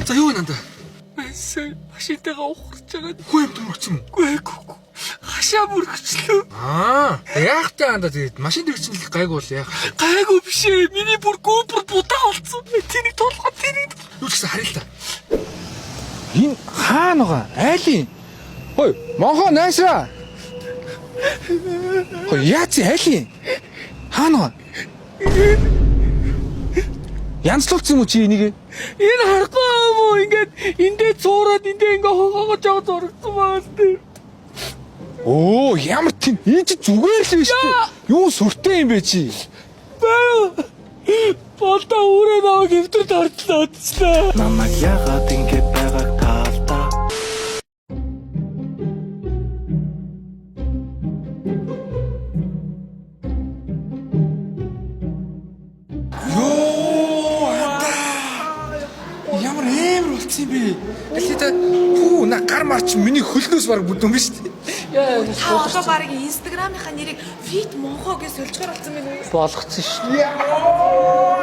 За юу вэ нанда? Сая машинтайгаа ухарч байгаа. Хүү юм дүрхсэн юм. Үгүй ээ. Хашаа бүрхчлээ. Аа, яах вэ анда тэгээд машин дэрэгсэн л гайгүй бол яах вэ? Гайгүй биш ээ. Миний бүр гүүпэр будаа болсон. Тэнийг тулгаа тэнийг. Юу ч гэсэн харъя л та. Энэ хаана байгаа? Айлын. Хой, монхоо найсра. Хой, яац айлын? Хаана байгаа? Янзлуулсан юм уу чи энийг? Энэ харахгүй юм уу? Ингээд эндээ цуураад эндээ ингээ хогоогож байгаа зурагдсан байгаа л дээ. Оо, ямар тийм энэ чи зүгээр л биш үү? Юу сүртэй юм бэ чи? Баа. Болдоо үрээ намайг эвдэрт орчлоо одчлоо. Намайг яагаад ингэ байгааг таалдаа. Йоо, анда. Ямар амар болцсон юм бэ? Алита пүү на гар марч миний хөлнөөс баг бүдүүн биш үү? Та одоо баг инстаграмынхаа нэрийг Fit Monho гэж сольжгаар болсон байна уу? Болгоцсон шүү.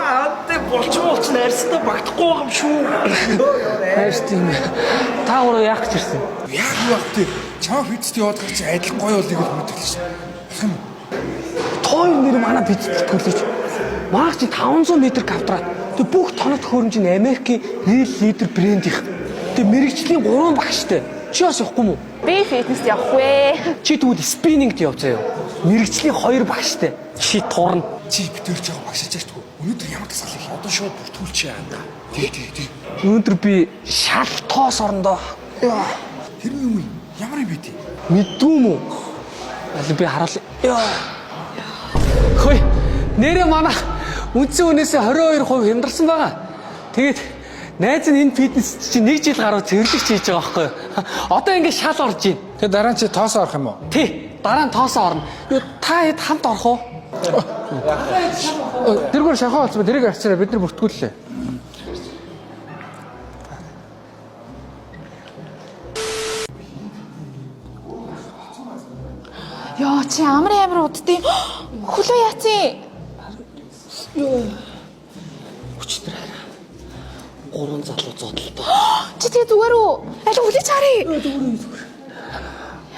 Антэ болчин болчин арьстай багтахгүй байгаа юм шүү. Хайр тийм. Та гурав яах гэж ирсэн? Яг юу ах вэ? Чамаа фитнест яваад гар чи адилхан гоё болыг л мэдэглээ шүү. Болох юм уу? Тоо нэр манай бизнес төлөж. Маар чи 500 м квадрат. Тэг бүх тоног төхөөрөмж нь Америкийн Real Leader брендийнх. Тэг мэрэгжлийн 3 багштай. Чи бас явахгүй мүү? Би фитнест явахгүй. Чи тэгвэл спиннингт яв заяа. Мэрэгжлийн 2 багштай. Чи турна. Чи битэр жоо багшиж яач тгүй. Өнөөдөр ямар дасгал хийх? Одоо шууд бүртгүүлчихье анда. Тий, тий, тий. Өнөөдөр би шал тоос орондоо. Тэр нь юм юм? Ямар юм бэ тий? Мэддүү мүү? Аль би харуул. Йоо. Хөөе. Нэрээ манай үндсэн үнээсээ 22% хямдарсан байгаа. Тэгээд найз нь энэ фитнес чинь нэг жил гаруй цэвэрлэгч хийж байгаа байхгүй юу? Одоо ингэ шал орж ийн. Тэгээ дараа нь чи тоосоо орох юм уу? Тий. Дараа нь тоосоо орно. Юу та хэд хамт орох уу? Тэргээр шахаа болсон ба тэрийг авчираа бид нар бүртгүүллээ. Йоо чи амар амар уддیں۔ Хөлөө яатсан. Өчтөр хараа. Гурван залуу зодолтой. Чи тэгээ зүгээр үү? Аль хүлээж харъя.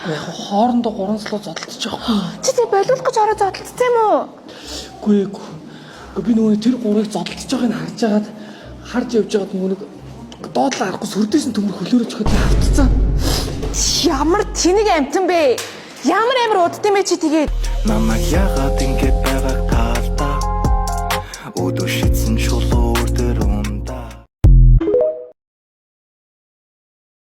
Яг хоорондоо гурван залуу зодолдож байгаа байхгүй юу? Чи тэгээ болиулах гэж ороо зодолцсон юм уу? Үгүй ээ, үгүй. Үгүй, би нөгөө тэр гурыг зодолдож байгааг нь харж агаад харж явж байгаад нөгөө нэг доотлоо харахгүй сүрдээсэн төмөр хөлөөрөө чөхөд автцсан. Ямар тэнэг амтан бэ? Ямар амар уддیں бэ чи тэгээд? Намайг яагаад ингэ байгааг таалдаа. Өдөө шид